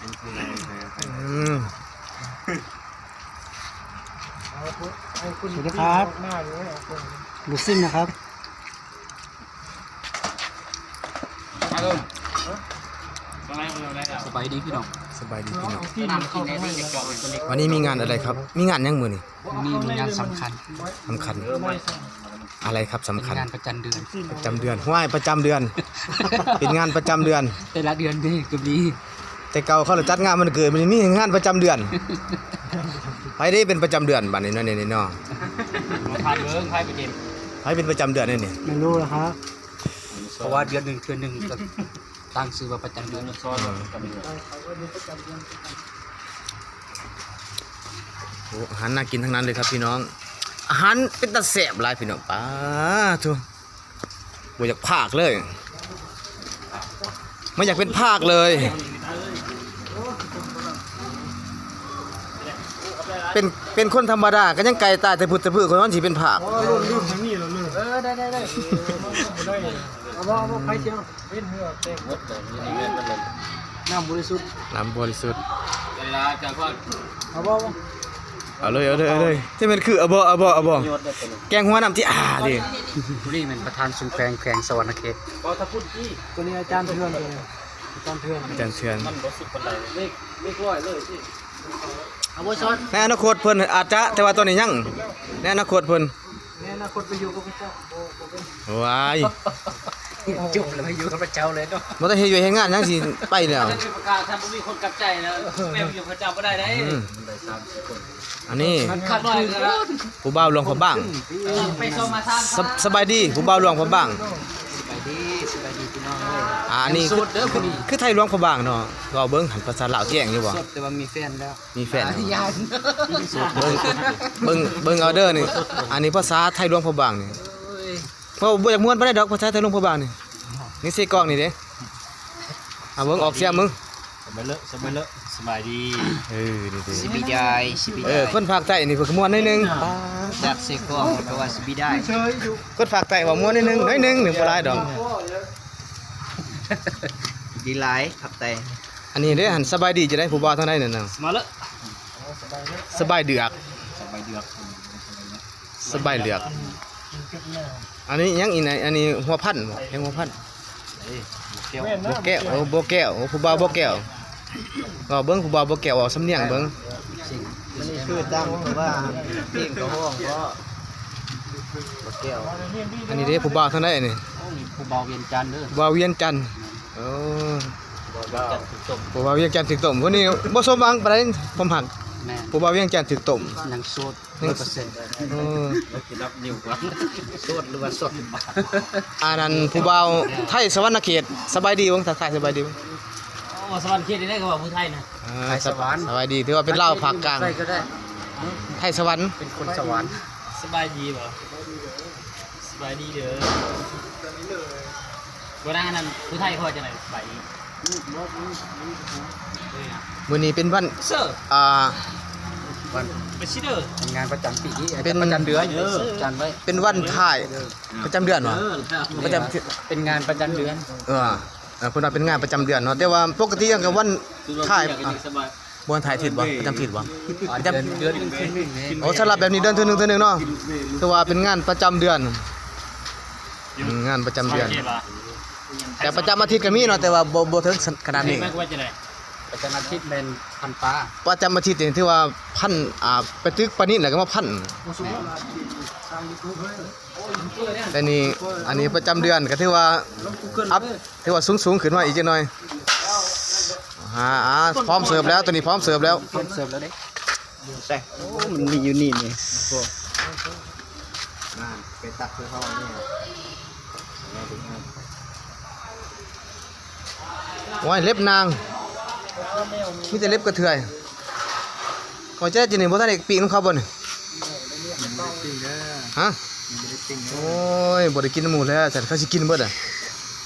อืม สวัสดีครับ ลูกซิ่งนะครับ ສະບາຍດີພີ່ນ້ອງ ສະບາຍດີພີ່ນ້ອງ ວັນນີ້ມີງານອະໄລຄັບ? ມີງານຫຍັງມື້ນີ້? ມື້ນີ້ມີງານສຳຄັນ ສຳຄັນ ອະໄລຄັບສຳຄັນ? ເປັນງານປະຈຳເດືອນ ປະຈຳເດືອນ ຫ້ວຍ ປະຈຳເດືອນ ເປັນງານປະຈຳເດືອນ ແຕ່ລະເດືອນເດ້ກໍມີ ແຕ່ເກົ່າເຂົາລະຈັດງານວັນເກີດ ມື້ນີ້ມີງານປະຈຳເດືອນ ໃຜເດ້ເປັນປະຈຳເດືອນບາດນີ້ເນາະ ນີ້ເນາະ ມາທາຍເບິ່ງໃຜໄປເປັນ ໃຜເປັນປະຈຳເດືອນນີ້? ແມ່ນຮູ້ລະຄັບ ເພາະວ່າເດືອນໜຶ່ງເທື່ອໜຶ່ງກໍ ຕັ້ງຊື່ວ່າປະຈຳເດືອນ ໂອ້ ອາຫານໜ້າກິນທັງນັ້ນເລີຍຄັບພີ່ນ້ອງ ອາຫານເປັນຕາແຊບຫຼາຍພີ່ນ້ອງ ປາໂທ້ ບໍ່ຢາກພາກເລີຍ ບໍ່ຢາກເປັນພາກເລີຍ ເປັນ ເປັນຄົນທຳມະດາກໍຍັງໄກ່ຕາຍແຕ່ພຸດແຕ່ພື ຄົນມັນຊິເປັນພາກ ໂອ້ຍ ລຸ້ນລືມທາງນີ້ແລ້ວເລີຍ ເອີ ໄດ້ໆໆ ເອີ ບໍ່ໄດ້ ເອົາບໍ່ ເອົາບໍ່ ໃຜຊິເອົາ? ເປັນເຫື່ອເຕັມໝົດເລີຍ ນີ້ແມ່ນເບິດເລີຍ ນ້ຳບໍລິສຸດ ນ້ຳບໍລິສຸດ ເວລາຈະພອດ ເອົາບໍ່ ເອົາເລີຍ ເອົາເລີຍ ເອົາເລີຍ ຈະແມ່ນຄື ເອົາບໍ່ ເອົາບໍ່ ເອົາບໍ່ ແກງຫົວນ້ຳທີ່ ອ່າ ນີ້ ຜູ້ນີ້ແມ່ນປະທານຊຸມແຂວງ ແຂວງສະຫວັນນະເຂດ ບໍ່ ຖ້າພຸ້ນທີ່ ຕົວນີ້ອາຈານເຖື່ອນ ຕົວນີ້ອາຈານເຖື່ອນ ອາຈານເຖື່ອນ ມັນບໍ່ສຸກປານໃດ ເລກ ເລກຮ້ອຍເລີຍ ເອົາບໍ່ຊອດ ໃນອະນາຄົດເພິ່ນອາດຈະ ແຕ່ວ່າຕອນນີ້ຍັງ ໃນອະນາຄົດເພິ່ນ ໃນອະນາຄົດໄປຢູ່ກັບພະເຈົ້າ ບໍ່ ບໍ່ເປັນ ວ້າຍ ຈົບແລ້ວໄປຢູ່ກັບພະເຈົ້າເລີຍເນາະ ບໍ່ໄດ້ເຮັດວຽກເຮັດງານຫຍັງຊິໄປແລ້ວ ປະກາດ ຖ້າບໍ່ມີຄົນກັບໃຈແລ້ວ ແມ່ນຢູ່ພະເຈົ້າບໍ່ໄດ້ເດ້ ອືມ ອັນນີ້ ຄັກໜ້ອຍ ຜູ້ບ່າວຫຼວງພະບາງ ເອີ ໄປຊອມມາຊານ ສະ ສະບາຍດີ ຜູ້ບ່າວຫຼວງພະບາງ ສະບາຍດີ ສະບາຍດີພີ່ນ້ອງເອີຍ ອ່າ ອັນນີ້ ໂສດເດີຜູ້ນີ້ ຄືໄທຫຼວງພະບາງເນາະ ເວົ້າເບິ່ງຫັ້ນ ພາສາລາວແຈ້ງຢູ່ບໍ່? ໂສດແຕ່ວ່າມີແຟນແລ້ວ ມີແຟນ ອ່າ ຢ້ານ ເບິ່ງ ເບິ່ງ ເບິ່ງເອົາເດີນີ້ ອັນນີ້ພາສາໄທຫຼວງພະບາງນີ້ ໂອ້ຍ ເວົ້າບໍ່ຢາກມ່ວນປານໃດດອກ ພາສາໄທຫຼວງພະບາງນີ້ ນີ້ໃສ່ກ້ອງນີ້ເດ້ ເອົາເບິ່ງອອກສຽງເບິ່ງ ສະບາຍເລີ ສະບາຍເລີ ສະບາຍດີ ເອີ ນີ້ເດ້ ສະບາຍດີ ສະບາຍດີ ເອີ ຄົນພາກໃຕ້ນີ້ເພິ່ນກໍມ່ວນໜ້ອຍໜຶ່ງ ຈາກໃສ່ກ້ອງກໍວ່າສະບາຍດີ ຄົນພາກໃຕ້ເວົ້າມ່ວນໜ້ອຍໜຶ່ງ ໜ້ອຍໜຶ່ງ ບໍ່ຫຼາຍດອກ ດີຫຼາຍ ຂອບໃຈ ອັນນີ້ເດ້ຫັ້ນ ສະບາຍດີຈັ່ງໃດ ຜູ້ບ່າວທາງໃດນັ້ນນະ ມາເລີ ສະບາຍເດືອກ ສະບາຍເດືອກ ສະບາຍເລືອກ ອັນນີ້ຫຍັງອີກນະ ອັນນີ້ຫົວພັນບໍ່ ແກງຫົວພັນ ເອີ ບໍ່ແກ້ວ ບໍ່ແກ້ວ ໂອ້ ຜູ້ບ່າວບໍ່ແກ້ວ ເວົ້າເບິ່ງ ຜູ້ບ່າວບໍ່ແກ້ວ ເວົ້າສຳນຽງເບິ່ງ ມັນຄືຕາມວ່າເພງກໍຮ້ອງບໍ່ ບໍ່ແກ້ວ ອັນນີ້ເດ້ ຜູ້ບ່າວທາງໃດອັນນີ້ ໂອ້ ຜູ້ບ່າວວຽງຈັນເດີ ຜູ້ບ່າວວຽງຈັນ ໂອ້ ຜູ້ບ່າວວຽງຈັນຖືກຕົ້ມ ຜູ້ນີ້ບໍ່ສົມຫວັງປານໃດຄວາມຮັກ ແມ່ນ ຜູ້ບ່າວວຽງຈັນຖືກຕົ້ມ ຍັງໂສດ ຮ້ອຍເປີເຊັນ ເອີ ນັບນິ້ວກ່ອນ ໂສດຫຼືວ່າສົດ ອັນນັ້ນຜູ້ບ່າວໄທສະຫວັນນະເຂດ ສະບາຍດີເບິ່ງ ທັກທາຍສະບາຍດີເບິ່ງ ໂອ້ ສະຫວັນນະເຂດນີ້ໄດ້ກໍວ່າຜູ້ໄທນະ ເອີ ໄທສະຫວັນ ສະບາຍດີ ຖືວ່າເປັນລາວພາກກາງ ໄທສະຫວັນ ເປັນຄົນສະຫວັນ ສະບາຍດີບໍ່? ສະບາຍດີເດີ ບໍ່ນາງ ອັນນັ້ນຜູ້ໄທເຂົາວ່າຈັ່ງໃດ? ສະບາຍດີ ມື້ນີ້ເປັນວັນ ເຊີ ອ່າ ວັນ ເປັນຊີເດີ ເປັນງານປະຈຳປີ ເປັນ ປະຈຳເດືອນ ເອີ ຈັດໄວ້ ເປັນວັນທ້າຍ ເອີ ປະຈຳເດືອນຫວາ? ເອີ ປະຈຳ ເປັນງານປະຈຳເດືອນ ເອີ ເອີ ເພິ່ນວ່າເປັນງານປະຈຳເດືອນເນາະ ແຕ່ວ່າປົກກະຕິກໍວັນທ້າຍ ອ່າ ສະບາຍ ບໍ່ທັນຖ່າຍທິດບໍ່? ປະຈຳທິດບໍ່? ປະຈຳ ເດືອນ ເດືອນໜຶ່ງເທື່ອໜຶ່ງແມ່ນ ໂອ້ ສຳລັບແບບນີ້ເດືອນເທື່ອໜຶ່ງ ເທື່ອໜຶ່ງເນາະ ຖືວ່າເປັນງານປະຈຳເດືອນ ອືມ ງານປະຈຳເດືອນ ແຕ່ປະຈຳອາທິດກໍມີເນາະ ແຕ່ວ່າບໍ່ ບໍ່ເຖິງຂະໜາດນີ້ ປະຈຳອາທິດແມ່ນພັນປາ ປະຈຳອາທິດນີ້ຖືວ່າພັນ ອ່າ ໄປຕຶກປານິນແລ້ວກໍມາພັນ ແຕ່ນີ້ ອັນນີ້ປະຈຳເດືອນກໍຖືວ່າອັບ ຖືວ່າສູງໆຂຶ້ນມາອີກຈັກໜ່ອຍ ອ່າ ອ່າ ພ້ອມເສີບແລ້ວ ຕອນນີ້ພ້ອມເສີບແລ້ວ ພ້ອມເສີບແລ້ວເດ້ ໃສ່ ໂອ້ ມັນມີຢູ່ນີ້ນີ້ ໂອ້ ນານ ໄປຕັກໃຫ້ເຂົານີ້ ໂອ້ຍ ເລັບນາງ ມີແຕ່ເລັບກະເທືອຍ ຂ້ອຍຈະໄດ້ກິນນີ້ ບໍ່ທັນໄດ້ປີ້ງນຳເຂົາບໍ່ນີ້? ຮະ? ໂອ້ຍ ບໍ່ໄດ້ກິນນຳໝູ່ແລ້ວ ຊັ້ນເຂົາຊິກິນເບິດອະ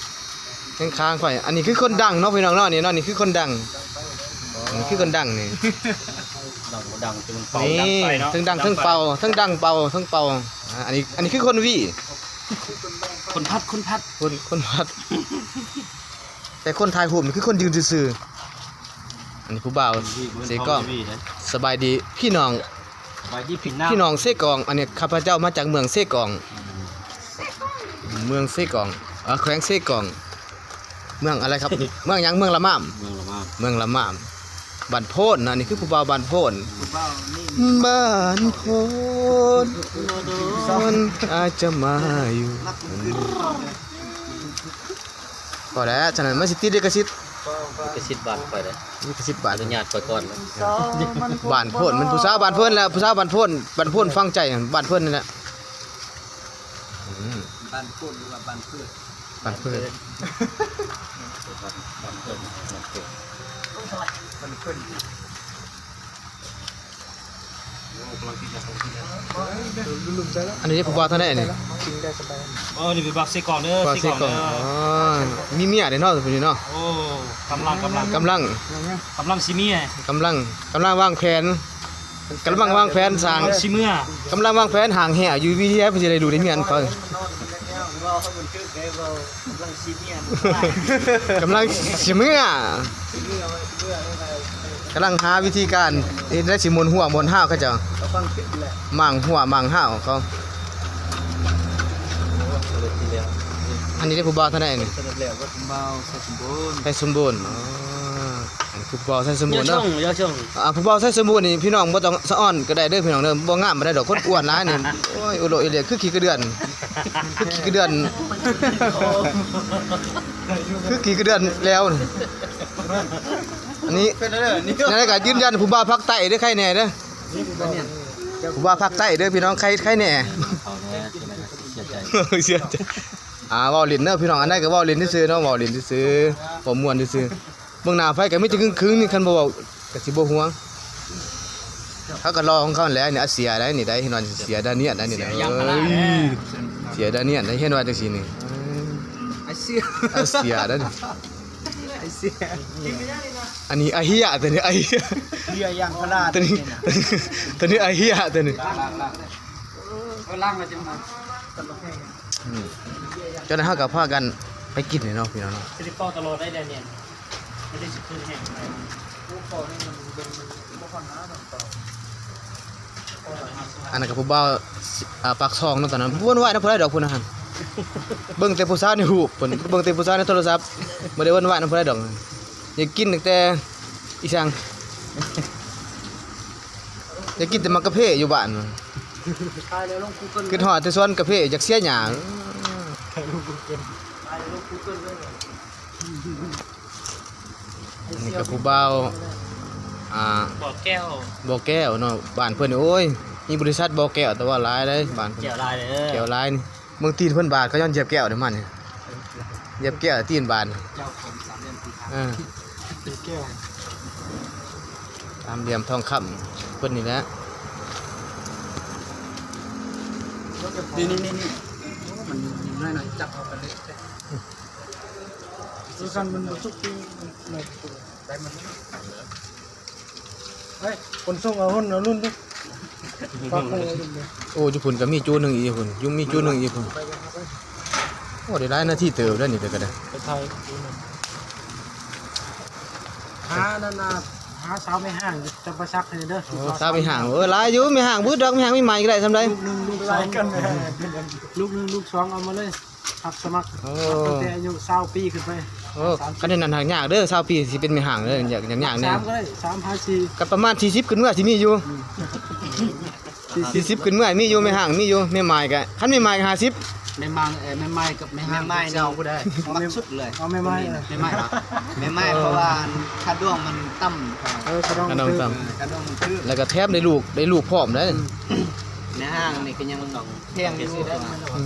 ແຂ້ງຄາງຂ້ອຍ ອັນນີ້ຄືຄົນດັງເນາະ ພີ່ນ້ອງເນາະ ນີ້ເນາະ ນີ້ຄືຄົນດັງ ນີ້ຄືຄົນດັງນີ້ ດັງບໍ່ດັງ ແຕ່ມັນເປົ່າ ນີ້ ດັງໄຟເນາະ ເທິງດັງເທິງເປົ່າ ເທິງດັງເປົ່າ ເທິງເປົ່າ ອ່າ ອັນນີ້ ອັນນີ້ຄືຄົນຫວີ ຄົນພັດ ຄົນພັດ ຄົນ ຄົນພັດ ແຕ່ຄົນຖ່າຍຮູບນີ້ຄືຄົນຢືນຊື່ໆ. ອັນນີ້ຜູ້ບ່າວເຊກອງ. ສະບາຍດີພີ່ນ້ອງ ສະບາຍດີພີ່ນ້ອງ ພີ່ນ້ອງເຊກອງ. ອັນນີ້ຂ້າພະເຈົ້າມາຈາກເມືອງເຊກອງ ເມືອງເຊກອງ ເອີ ແຂວງເຊກອງ. ເມືອງອະໄລຄັບ? ເມືອງຫຍັງ? ເມືອງລະມາມ ເມືອງລະມາມ ເມືອງລະມາມ ບ້ານໂພນນະ. ນີ້ຄືຜູ້ບ່າວບ້ານໂພນ ບ້ານໂພນ ອາດຈະມາຢູ່. ພໍແລ້ວ ສະນັ້ນມັນຊິຕິດລິຂະສິດ ລິຂະສິດບ້ານຂ້ອຍເດ້ ລິຂະສິດບ້ານ ອະນຸຍາດຂ້ອຍກ່ອນ. ບ້ານໂພນ ມັນຜູ້ສາວບ້ານເພິ່ນແຫຼະ ຜູ້ສາວບ້ານໂພນ ບ້ານໂພນຝັງໃຈ ບ້ານເພິ່ນນີ້ແຫຼະ. ອືມ ບ້ານໂພນ ຫຼືວ່າບ້ານເພິ່ນ? ບ້ານເພິ່ນ ບ້ານເພິ່ນ ບ້ານເພິ່ນ. ອັນນີ້ຜູ້ບ່າວທາງໃດອັນນີ້? ອໍ ນີ້ເປັນບ່າວເຊກອງເດີ ບ່າວເຊກອງເດີ. ອໍ ມີເມຍເດ້ເນາະຜູ້ນີ້ເນາະ. ໂອ້ ກຳລັງ ກຳລັງ ກຳລັງ ກຳລັງຊິເມຍ ກຳລັງ ກຳລັງວາງແຜນ ກຳລັງວາງແຜນສ້າງ ກຳລັງຊິເມຍ ກຳລັງວາງແຜນຮ່າງແຮວຢູ່ ວິທີໃດເພິ່ນຊິໄດ້ລູກໄດ້ເມຍນຳເຂົາ. ກຳລັງຊິເມຍ ກຳລັງຊິເມຍ ກຳລັງຫາວິທີການເຮັດໃດຊິມ່ວນຫົວມ່ວນຫາວເຂົາເຈົ້າ ໝ້າງຫົວໝ້າງຫາວເຂົາ. ອັນນີ້ເດ້ຜູ້ບ່າວທາງໃດນີ້? ຜູ້ບ່າວໄຊສົມບູນ ໄຊສົມບູນ. ອໍ ອັນຜູ້ບ່າວໄຊສົມບູນເນາະ ຢ່າຊົງ ຢ່າຊົງ. ອ່າ ຜູ້ບ່າວໄຊສົມບູນນີ້ ພີ່ນ້ອງບໍ່ຕ້ອງສະອອນກໍໄດ້ເດີພີ່ນ້ອງເດີ ບໍ່ງາມປານໃດດອກ ຄົນອ້ວນຫຼາຍນີ້. ໂອ້ຍ ອຸໂລະອີເລະ ຄືຂີ້ກະເດືອນ ຄືຂີ້ກະເດືອນ ຄືຂີ້ກະເດືອນແລ້ວ. ອັນນີ້ ເປັນແນວໃດ? ແນວໃດກໍຢືນຢັນຜູ້ບ່າວພາກໃຕ້ເດີ ໃຄແນ່ເດີ ຜູ້ບ່າວພາກໃຕ້ເດີພີ່ນ້ອງ ໃຄ ໃຄແນ່. ເອົາແນ່ ເສຍໃຈ ເສຍໃຈ. ອ່າ ເວົ້າຫຼິ້ນເດີພີ່ນ້ອງ ອັນໃດກໍເວົ້າຫຼິ້ນຊື່ໆເນາະ ເວົ້າຫຼິ້ນຊື່ໆ ເວົ້າມ່ວນຊື່ໆ. ເບິ່ງໜ້າໃຜກໍມີແຕ່ຄຶງໆນີ້ ຄັນບໍ່ເວົ້າກໍຊິບໍ່ຮ່ວງ. ເຂົາກໍລໍຂອງເຂົາແຫຼະນີ້ ອາເຊຍໃດນີ້ໃດ ເຫັນວ່າເຊຍດານຽນໃດນີ້ ເຊຍຢາງພາລາ ເອີຍ ເຊຍດານຽນໃດ ເຫັນວ່າຈັ່ງຊີ້ນີ້ ອາເຊຍ ອາເຊຍໃດນີ້ ອາເຊຍ. ອັນນີ້ອາເຮຍ ຕົວນີ້ອາເຮຍ ເຮຍຢາງພາລາ ຕົວນີ້ ຕົວນີ້ອາເຮຍ ຕົວນີ້. ອືມ ຈັ່ງໃດເຮົາກໍພາກັນໄປກິນນີ້ເນາະ ພີ່ນ້ອງເນາະ. ຊິໄດ້ເປົ່າຕະຫຼອດໄດ້ແດ່ນີ້ ມັນໄດ້ຊິຄືນແຮງໄປ. ອັນນັ້ນກໍຜູ້ບ່າວ ອ່າ ປາກຊ່ອງເນາະ ຕອນນັ້ນບໍ່ໄດ້ເວົ້ານຳຜູ້ໃດດອກ ພຸ້ນນະຫັ້ນ ເບິ່ງແຕ່ຜູ້ສາວໃນຮູບ ເພິ່ນເບິ່ງແຕ່ຜູ້ສາວໃນໂທລະສັບ ບໍ່ໄດ້ເວົ້ານຳຜູ້ໃດດອກ. ຢາກກິນຕັ້ງແຕ່ ອີຫຍັງ ຢາກກິນແຕ່ໝາກກາເຟຢູ່ບ້ານ ຄຶດຮອດແຕ່ສວນກາເຟ ຢາກເສຍຫຍ້າ. ອັນນີ້ກໍຜູ້ບ່າວ ອ່າ ບໍ່ແກ້ວ ບໍ່ແກ້ວເນາະ ບ້ານເພິ່ນນີ້ ໂອ້ຍ ມີບໍລິສັດບໍ່ແກ້ວ ແຕ່ວ່າຫຼາຍເດ້ ບ້ານເພິ່ນ ແກ້ວຫຼາຍເດີ ແກ້ວຫຼາຍນີ້. ເບິ່ງຕີນເພິ່ນບາດ ເຂົາຍ້ອນຢຽບແກ້ວເດ້ ມັນນີ້ ຢຽບແກ້ວຕີນບາດ. ເຈົ້າຂອງສາມຫຼ່ຽມທອງຄຳ ເອີ ແກ້ວ ສາມຫຼ່ຽມທອງຄຳເພິ່ນນີ້ແຫຼະ. ນີ້ໆໆ ໂອ້ ມັນໜ້ອຍໆ ຈັບເອົາໄປເລີຍ ຄືກັນ ມັນບໍ່ສຸກ ໄດ້ມັນ ເຮີ້ຍ ຄົນສົ່ງເອົາຮຸ່ນ ເອົາລຸ້ນເດ້. ໂອ້ ຢູ່ພຸ້ນກໍມີຈຸໜຶ່ງອີກພຸ້ນ ຢູ່ ມີຈຸໜຶ່ງອີກພຸ້ນ. ໂອ້ ໄດ້ຫຼາຍນາທີເຕີບແລ້ວນີ້ ແຕ່ກໍໄດ້ ໄປຖ່າຍຈຸໜຶ່ງ ຫານັ້ນນະ ຫາສາວແມ່ຮ້າງຈຳປາສັກໃຫ້ເດີ. ໂອ້ ສາວແມ່ຮ້າງ ເອີ ຫຼາຍຢູ່ ແມ່ຮ້າງບໍ່ອຶດດອກ ແມ່ຮ້າງໃໝ່ໆກໍໄດ້ ສ່ຳໃດ ລູກໜຶ່ງ ລູກສອງ ລູກໜຶ່ງ ລູກສອງ ເອົາມາເລີຍ. ຮັບສະໝັກ ໂອ້ ຮັບຕັ້ງແຕ່ອາຍຸຊາວປີຂຶ້ນໄປ. ໂອ້ ສາມສິບ ຄັນແນວນັ້ນຫາກຍາກເດີ ຊາວປີຊິເປັນແມ່ຮ້າງເດີ ຍາກ ຍາກ ຍາກແນ່. ສາມກໍໄດ້ ສາມຫາສີ່ ກໍປະມານສີ່ສິບຂຶ້ນເມືອຊິມີຢູ່. ອືມ ສີ່ສິບ ສີ່ສິບຂຶ້ນເມືອມີຢູ່ ແມ່ຮ້າງມີຢູ່ ແມ່ໝ້າຍກໍ ຄັນແມ່ໝ້າຍກໍຫ້າສິບ. ແມ່ໝ້າຍ ເອີ ແມ່ໝ້າຍກັບແມ່ຮ້າງ ແມ່ໝ້າຍ ເຈົ້າ ຜູ້ໃດ ມັກສຸດເລີຍ ເອົາແມ່ໝ້າຍ ແມ່ໝ້າຍເນາະ ແມ່ໝ້າຍ ເອີ ເພາະວ່າຄ່າດອງມັນຕ່ຳ. ເອີ ຄ່າດອງມັນຖືກ ຄ່າດອງມັນຖືກ ແລ້ວກໍແຖມໄດ້ລູກ ໄດ້ລູກພ້ອມເດ້. ອືມ ແມ່ຮ້າງນີ້ກໍຍັງ ແພງຢູ່. ອືມ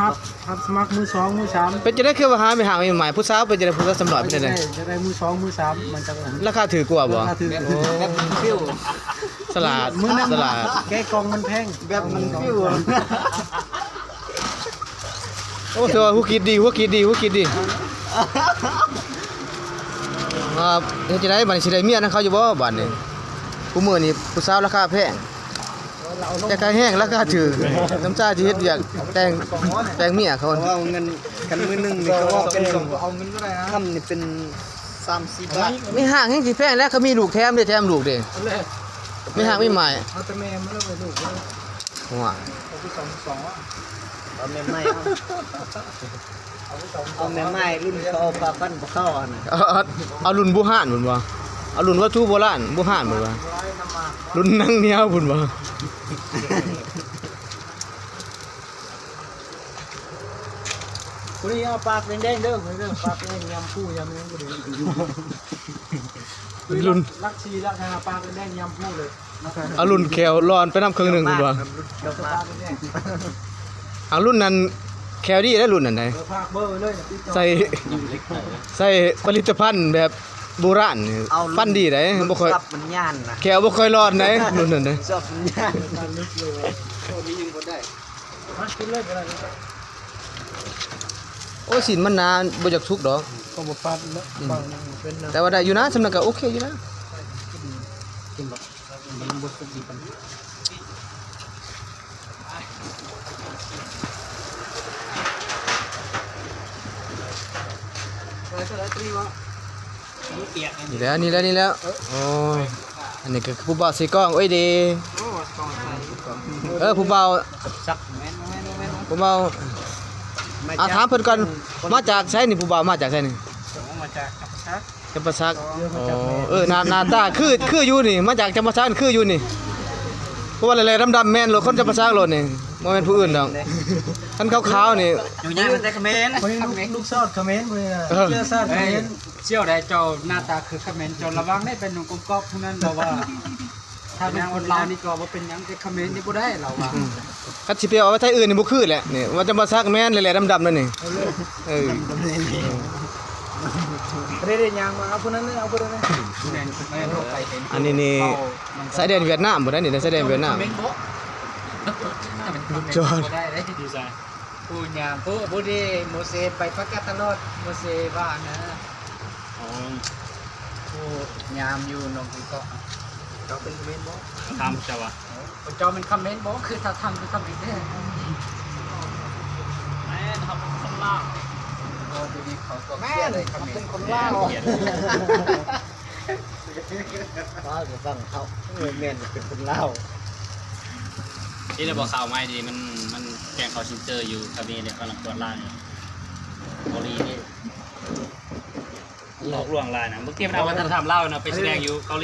ຮັບ ຮັບສະໝັກມືສອງ ມືສາມ. ເປັນຈັ່ງໃດຄືວ່າຫາແມ່ຮ້າງໃໝ່ໆ ຜູ້ສາວເປັນຈັ່ງໃດ ຜູ້ສາວສ່ຳນ້ອຍເປັນຈັ່ງໃດ? ຢາກໄດ້ ຢາກໄດ້ມືສອງ ມືສາມ ມັນຈັ່ງ ລາຄາຖືກກວ່າບໍ່? ລາຄາຖືກ ໂອ້ ແບບມັນຟິວ ສະຫຼາດ ມືໜຶ່ງ ສະຫຼາດ ແກະກ່ອງມັນແພງ ແບບມັນຟິວ. ໂອ້ ຖືວ່າຫົວຄິດດີ ຫົວຄິດດີ ຫົວຄິດດີ. ວ່າເຮັດຈັ່ງໃດບາດນີ້ ຊິໄດ້ເມຍນຳເຂົາຢູ່ບໍ່ບາດນີ້? ຄູ່ມື້ນີ້ຜູ້ສາວລາຄາແພງ. ແຕ່ກະແຮງລາຄາຖືກ ນ້ຳຊາຊິເຮັດວຽກແຕ່ງ ແຕ່ງເມຍເຂົາ. ເອົາເງິນກັນມື້ໜຶ່ງນີ້ກໍອອກເປັນ ເອົາເງິນກໍໄດ້ນະ ທຳນີ້ເປັນ ສາມສິບບາດ. ມີຫ້າງແຮງຊິແພງແລ້ວ ເຂົາມີລູກແຖມເດ້ ແຖມລູກເດ້. ເອົາແລ້ວ ມີຫ້າງມີໝ້າຍ. ເອົາແຕ່ແມ່ມັນເລີຍ ໄວ້ລູກເລີຍ. ໂອ້ຍ ເອົາຜູ້ສອງສອງ ເອົາແມ່ໄມ້ເອົາ ເອົາແມ່ໄມ້ ລຸ້ນເຂົາເອົາປາຟັນບໍ່ເຂົ້າຫັ້ນນະ. ເອົາ ເອົາລຸ້ນບູຮານພຸ້ນບໍ່? ເອົາລຸ້ນວັດຖຸໂບລານບູຮານພຸ້ນບໍ່? ລຸ້ນໜັງໜຽວພຸ້ນບໍ່? ຜູ້ນີ້ເອົາປາກແດງໆເດີ ເດີ ປາກແດງຍຳປູຍຳຫຍັງບໍ່ໄດ້. ລຸ້ນຫຼັກສີ່ຫຼັກຫ້າ ປາກແດງຍຳປູເລີຍ. ເອົາລຸ້ນແຂ້ວຫຼອນໄປນຳເຄິ່ງໜຶ່ງພຸ້ນວ່າ. ເອົາລຸ້ນນັ້ນແຂ້ວດີໄດ໋ ລຸ້ນນັ້ນໄດ໋. ເອີ ຝາກເບີໄວ້ເລີຍນະ ຕິດຕໍ່. ໃສ່ ໃສ່ຜະລິດຕະພັນແບບ ໂບລານນີ້ ເອົາລຸ້ນ ຟັນດີໄດ໋ ລຸ້ນ ບໍ່ຄ່ອຍ ສັບມັນຍານນະ ແຂ້ວບໍ່ຄ່ອຍຫຼອນໄດ໋ ລຸ້ນນັ້ນເດ້. ສັບມັນຍານ ໂອ້ ຊີ້ນມັນໜາ ບໍ່ຢາກສຸກດອກ. ກໍບໍ່ປັດເນາະ ອືມ ປັດມັນເປັນນະ ແຕ່ວ່າໄດ້ຢູ່ນະ ສ່ຳນັ້ນກໍໂອເຄຢູ່ນະ. ກິນບໍ່ ມັນບໍ່ສຸກດີປານໃດ. ນີ້ແຫຼະ ນີ້ແຫຼະ ນີ້ແຫຼະ. ໂອ້ຍ ອັນນີ້ກໍຄືຜູ້ບ່າວໃສ່ກ້ອງ. ໂອ້ຍ ເດ້ ໂອ້ ກ້ອງໃສ່ ເອີ ຜູ້ບ່າວ ຈັກ ຜູ້ບ່າວ ມາຈາກ ອ່າ ຖາມເພິ່ນກ່ອນ ມາຈາກໃສນີ້? ຜູ້ບ່າວມາຈາກໃສນີ້? ໂອ້ ມາຈາກຈຳປາສັກ. ຈຳປາສັກ. ອໍ ເອີ ໜ້າ ໜ້າຕາຄື ຄືຢູ່ນີ້ ມາຈາກຈຳປາສັກ ຄືຢູ່ນີ້ ເພາະວ່າແຫຼ້ໆດຳໆ ແມ່ນໂລດ ຄົນຈຳປາສັກໂລດນີ້ ບໍ່ແມ່ນຜູ້ອື່ນດອກ. ຄັນຂາວໆນີ້ ຢູ່ຍາກແຕ່ຂະເໝນ ຄົນນີ້ລູກ ລູກຊາດຂະເໝນ ເອີ ເຊື້ອຊາດຂະເໝນ. ສ່ຽວໃດເຈົ້າໜ້າຕາຄືຂະເໝນ ເຈົ້າລະວັງໄດ້ ໄປນຸ່ງກົມກອບຜູ້ນັ້ນລາວວ່າ. ຖ້າເປັນຄົນລາວນີ້ກໍບໍ່ເປັນຫຍັງ ແຕ່ຂະເໝນນີ້ບໍ່ໄດ້ລາວວ່າ. ອືມ ຄັນຊິໄປເອົາໄວ້ໄທອື່ນນີ້ບໍ່ຄືແຫຼະ ນີ້ວ່າຈຳປາສັກແມ່ນແຫຼ້ໆດຳໆ ນັ້ນນີ້. ເອີ ເອີ ບໍ່ໄດ້ໄດ້ຍ່າງມາເອົາຜູ້ນັ້ນເລີຍ ເອົາຜູ້ນັ້ນເລີຍ. ແມ່ນ ແມ່ນ ອັນນີ້ນີ້ຊາຍແດນຫວຽດນາມບໍ່ໄດ້ນີ້ ຊາຍແດນຫວຽດນາມ. ຈອດ ບໍ່ໄດ້ເດ້ ຢູ່ໃສ? ຜູ້ຍາມ ຜູ້ ຜູ້ທີ່ໂມເຊໄປປະກາດຕະຫຼອດ ໂມເຊວ່ານະ. ອໍ ຜູ້ຍາມຢູ່ໜອງກິນເກາະ. ເຈົ້າເປັນຂະເໝນບໍ່? ຖາມເຈົ້າວ່າ ເຈົ້າແມ່ນຂະເໝນບໍ່? ຄືຖ້າທາງຄືຂະເໝນເດ້. ແມ່ນ ເຮົາເປັນຄົນລາວ. ໂອ້ ດຽວນີ້ເຂົາກໍ ແມ່ນ ເປັນຄົນລາວ. ຟ້າວ ຟັງເຂົາ ເອີ ແມ່ນເປັນຄົນລາວ. ນີ້ລະບໍ່ ຂ່າວໃໝ່ນີ້ ມັນ ມັນແກ້ງຄໍເຊັນເຕີຢູ່ກະເໝນນີ້ ກຳລັງກວດລ້າງຢູ່ເກົາຫຼີນີ້. ຫຼອກລວງຫຼາຍນະ ບາງທີມັນເອົາວັດທະນະທຳລາວນະ ໄປສະແດງຢູ່ເກົາຫຼີ.